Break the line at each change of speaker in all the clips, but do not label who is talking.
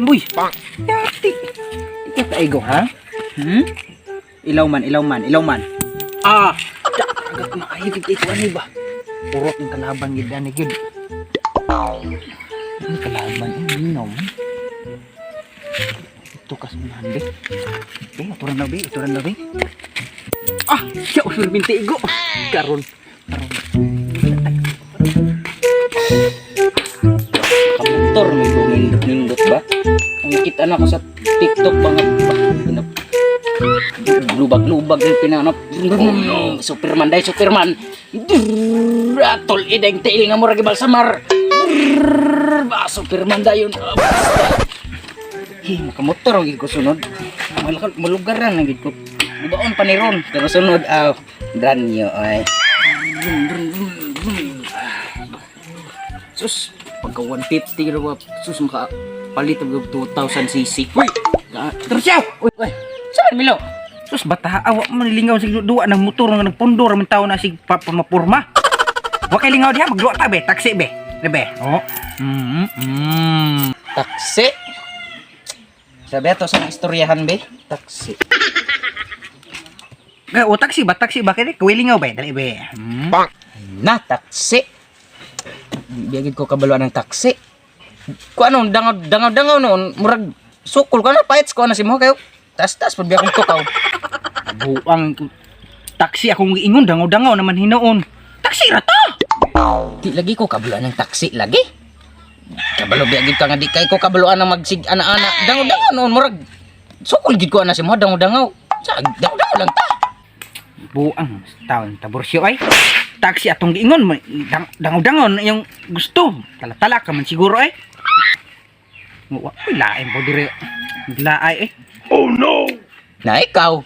Uy! Yati! Di ka kaigo, ha? Hmm? Ilaw man, ilaw man, ilaw man. Ah! Agak maayo gid ito ani ba? Urot ang kalaban gid ani gid. Ang kalaban ang minaw man. Ito kas unahan be. Be, aturan na be, aturan na be. Ah, siya usur binti igo. Karon. Karon.
Kamotor may nindot-nindot ba? Ang kita na ko sa TikTok ba nga ba? Lubag-lubag yung pinanap. Oh, no. Superman dahil Superman. Atol ideng tiil nga murag balsamar. Ba Superman dayon. Ah, basta. Hey, makamotor ang gid ko sunod. Malugaran ang gid ko. Bubaon pa ni ron. Pero sunod aw brand new ay. Sus, pagka 150 ra ba, sus maka palit og 2000 cc. Uy,
Terus siya.
Uy, uy. Saan Milo?
Sus bata awa man lingaw sig duwa ng motor nga nagpundor man tawo na sig pamapurma. Wa kay lingaw diha magduwa ta be, taxi be. Di be. Oh.
Taksi. Sabi ato sa istoryahan be, taksi.
Ga o taxi ba kini kuwi lingaw be, dali be. Mm.
Na taksi. Biyagid ko kabaluan ng taksi. Ku ano dangaw dangaw dangaw noon murag sukol ka na paits ko na si mo kayo. Tas tas pud biya akong tukaw.
Buang taxi akong giingon dangaw-dangaw naman hinuon. Taxi ra ta.
Di lagi ko kabaluan ng taksi lagi. Kabalo biyagid ka nga di kay ko kabaluan ng magsig ana-ana. Dangaw dangaw noon murag sukol gid ko ana si mo dangaw dangaw. Sa dangaw dangaw lang ta.
Buang taon taborsyo ay. Taxi atong giingon dangaw-dangaw na iyong gusto. Tala-tala ka man siguro ay. Wa uy lain po dire. Laay eh.
Na ikaw,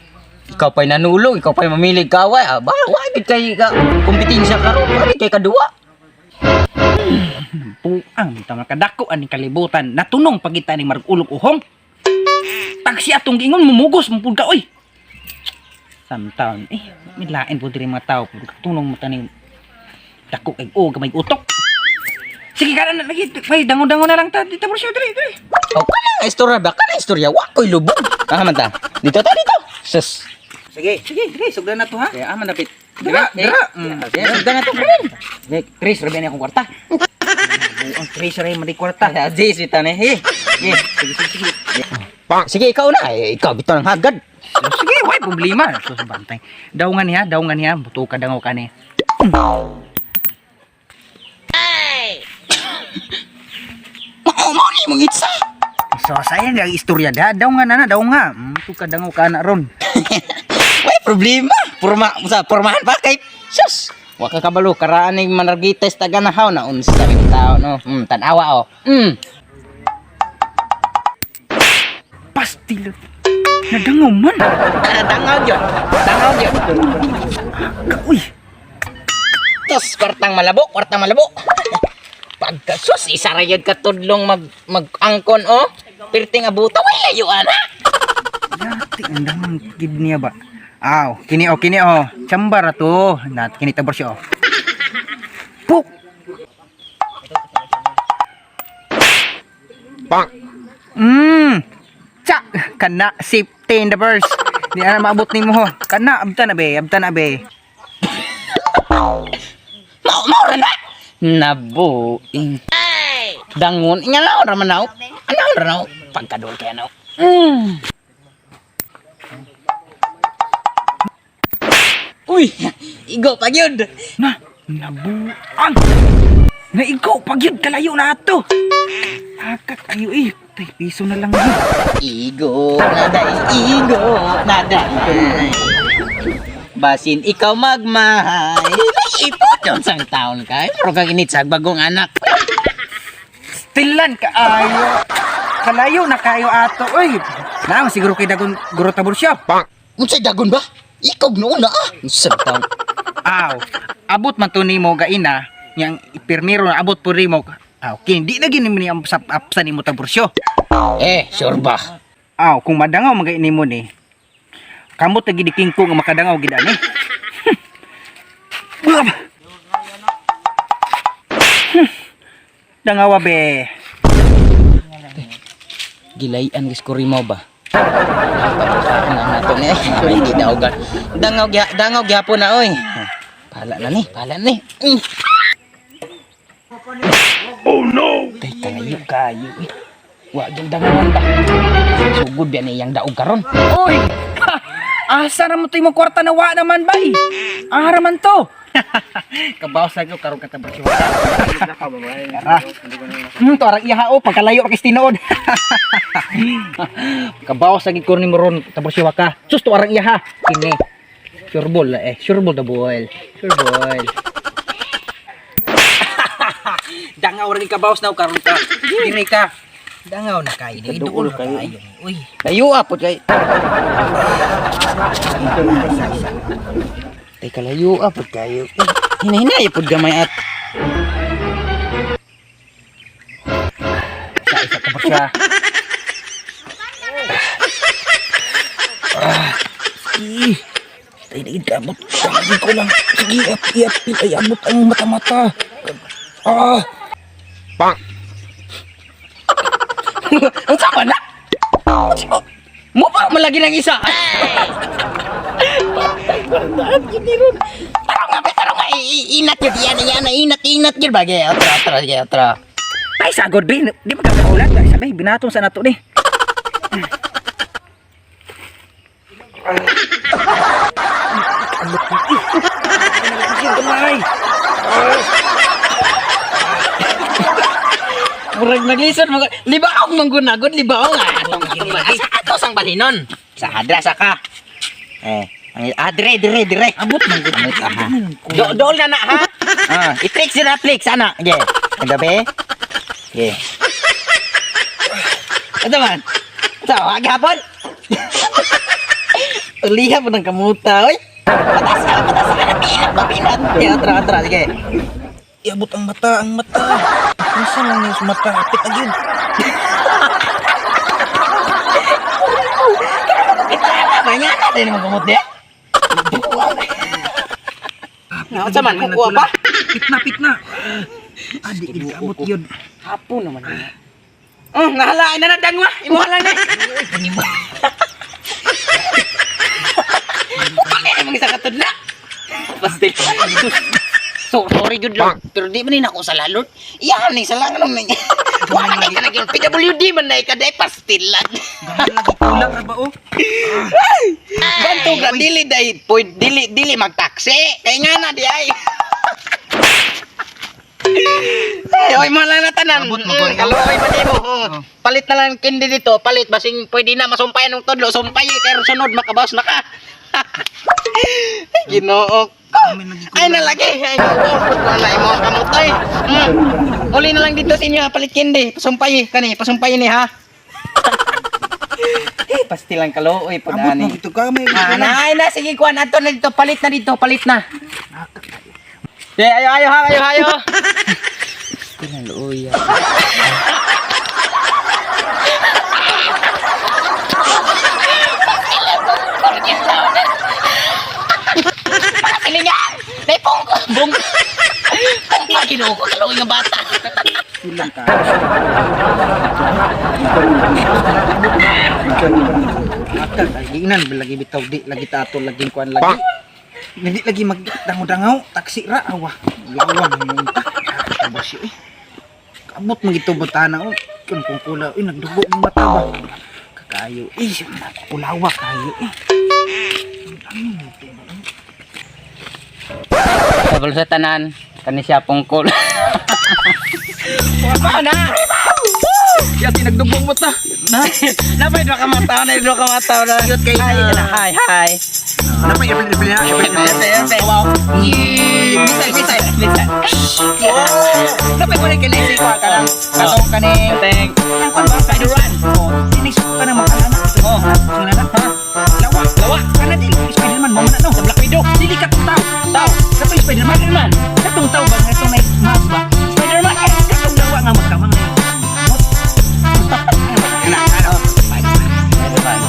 ikaw pa'y nanulong, ikaw pa'y mamilig kaway. Ah, ba, wa gid kay ka kompetensya karon, wa gid kay kaduwa.
Buang tama kadako ani kalibutan natunong pagita ni margulog uhong. Taxi atong giingon mumugos mupud ka oy. Samtaon eh may lain po diri mga tao pud tunong mata ni dako kay o gamay utok. Sige ka na lagi ay dango-dango na lang ta dito bro diri diri.
O kana nga istorya ba? Kana istorya wa ko'y lubog. Ah, man ta. Dito ta dito. Sus.
Sige, sige, sige, sugdan na to ha.
Kaya aman dapit.
Dira, dira.
Kaya sugdan na to. Nek, Chris, rabi na akong kwarta.
Buang treasure ay mali kwarta.
Ah, Jis, ito na. Eh, eh.
Sige, sige, sige.
Sige, ikaw na. Eh, ikaw bitaw ng hagad.
Sige, way problema. Sus bantay. Daw nga niya, daw nga niya, buto ka dangaw ka ni.
Mao mao ni mong itsa.
So sayang ang istorya da, daw nga na na, daw nga. Buto ka dangaw ka na ron.
Way problema. Purma, sa pormahan pa kay. Sus. Wa ka kabalo karaan ning manargites taga na unsa bitaw no. Tan-awa oh.
Pastil. Nadangaw man.
Dangaw gyud. Dangaw gyud.
Uy,
Tos kwartang malabo, kwartang malabo. Pagka sus isa ra gyud ka tudlong mag mag-angkon oh. Pirting abuta way layo ana.
Yati ang dangang gid niya ba? Aw, kini oh, kini oh. Chamba ra to. Na kini tabor siya oh. Puk.
Bonk.
Tsa, kana safety in the verse. Di na maabot nimo ho. Kana abta na be, abta na be.
Mao mao ra na. Nabuing. Dangon nga na ra man naw. Ano ra naw? Pagkadol kay naw. Uy, igo pa gyud.
Na, nabuang. Na ikaw pagyud kalayo na ato. Akak ayo eh. Tay piso na lang yun.
Igo na day, igo na day. Basin ikaw magmahay. Ipot doon sang taon ka. Pero kang initsag bagong anak.
Stilan kaayo. Kalayo na kayo ato oy. Naam siguro kay dagon guro tabor siya.
Bonk.
Unsay dagon ba? Ikaw noon na ah. Unsay taon?
Aw, abot man to nimo gaina yang pirmiro na abot po nimo. Aw, kini di na gini ni ang sa apsa nimo taborsyo.
Eh, sure ba?
Aw, kung madangaw magay nimo ni. Kamot na gid ko nga makadangaw gid ani. Dangawa be.
Gilayan gis ko rimo ba? Ang nato ni hindi daogan. Dangaw gya, dangaw gyapon na oy. Pala na ni, pala na ni. Oh no. Tay kalayo kayo eh. Wa gyud dangawan ba. Sugod biya ni iyang daog karon.
Oy! Ha! Asa na mo to yung kwarta na wa naman ba eh? Ara man to. Kabaw sa ko karon ka tabarsiwa. Tara. To arang iha o pagkalayo ra kay tinuod. Kabaw sa gid ko ni moron tabarsiwa ka. Sus to arang iha. Kini. Sure ball eh. Sure ball the ball. Sure ball. Dangaw ra ni kabaws na karon ka. Diri ka. Dangaw na kayo. Duol kayo. Uy.
Layo apod kay. Tay kalayo apod kayo. Eh, Hinahinay apod gamay at
Isa ka ba siya? Ah, sige. Tay, naging kamot. Sabi ko lang. Sige, ap, iap, ay, abot ang mata-mata. Ah!
Ang sama na. Mo pa malagi ng isa. Patay bardaan yun ni Ron. Tarong nga, tarong nga, inat yun, yan, yan, inat, inat yun bagay. Otro, otro, sige, otro.
Ay, sagod, be. Di magkakaulan. Ay, sabi, binatong sa nato ni. Kamay!
Murag naglisod mga libaong manggunagod, libaong ah. Atong atong asa ato sang balinon. Sa hadra sa ka. Eh, ang ah, dire dire dire.
Abot man gud.
Abot, aha. Do dool na na ha. Ah, i-tricks na tricks ana. Ge. Ang gabi. Ge. Ito man. Ito, agapon. Uliha po ng kamuta, oy. Patas ka, patas ka. Pinat ba, pinat. Sige, atra, atra, sige.
Iabot ang mata, ang mata. Nasa lang niya sa mata. Apit agad.
Tama nga na, tayo naman kamot niya. Naunsa man, kukuha pa?
Pitna, pitna. Ah, di gid kaabot yun.
Hapon naman na. Oh, nahala, ay nanadang ma. Imuha lang na. Putang ina mong isa katudla. Pastil. So, sorry good Lord. Pero di man ni nako sa lalot. Iyahan ni sa lang anong nang. Wala kay ka nagyan PWD man na ikaday pastilan.
Lagi kulang ra ba oh?
Banto ka dili day po dili dili magtaksi. Kay nga na di ay. Ay, oy mga na tanan.
Abot mo, boy.
Kaluoy man nimo. Oh. Palit na lang kindi dito, palit basing pwede na masumpayan ng tudlo, sumpay kay sunod makabawas na ka. Ay, Ginoo ko. Ay nalagi, ay ko na imo ang kamot oy. Uli na lang dito sa inyo ha, palit kindi, pasumpay kani, pasumpay ni ha. Eh, pastilang kaluoy pud
Abot
ani.
mo ito ka may.
Ah, na, ay na, sige, kuan, ato na dito, palit na dito, palit na. Eh, ayo, ayo, ha, ayo, ayo. Tinaluoy. Silingan! May pungko! Bung! Pungko, ginoo ko, kaluoy nga bata.
Kulang ka. Akan lagi nan lagi bitaw di lagi tato lagi kuan lagi. Hindi lagi magdangaw-dangaw, taksi ra awa. Lawang mo ta. Ba siya eh. Kabot mo gito butana oh. Kun kung kula eh nagdugo ang mata ba. Kakayo eh kulawa kayo eh.
Sabol sa tanan, kani siya pungkol. Wala na!
Ya tinagdugong mata.
Na, napay dua ka mata, na dua ka mata na.
Cute kay
Hi,
na.
hi, hi.
Napay apil apil na apil na.
Wow. Misay, misay, misay.
Napay ko rin kay Lacey ko kanang katong kani.
Thank.
Ang kuan ba
Spider-Man.
Oh, tinis ka na magkalanak.
Oh.
Sinana, ha? Lawa,
Lawa.
Kana dili Spider-Man mo man no.
Sa Black Widow.
Dili ka tong tao.
Tao.
Katong Spider-Man.
Spider-Man.
Katong tao ba katong may mask ba?
Spider-Man.
Eh, katong lawa nga magkamang. Ana, ano? Spider-Man.
Spider-Man.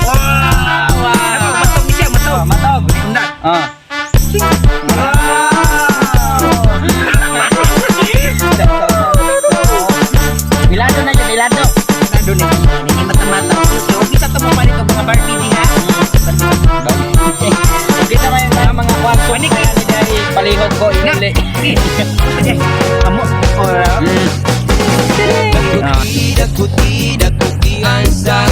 Wow!
Wow.
Matog ni siya, matog.
Oh, matog.
Undan.
Ah.
Wow!
Bila Ilado na yun, ilado.
Nado ni. Ni mata-mata. So, kita to mo pa nito mga Barbie di ha.
Kita man yung mga kwarto.
Panik.
Palihog ko
Na.
iuli.
Sige. Amo. Ora.
Ah.
Dakuti, dakuti, dakuti ang sa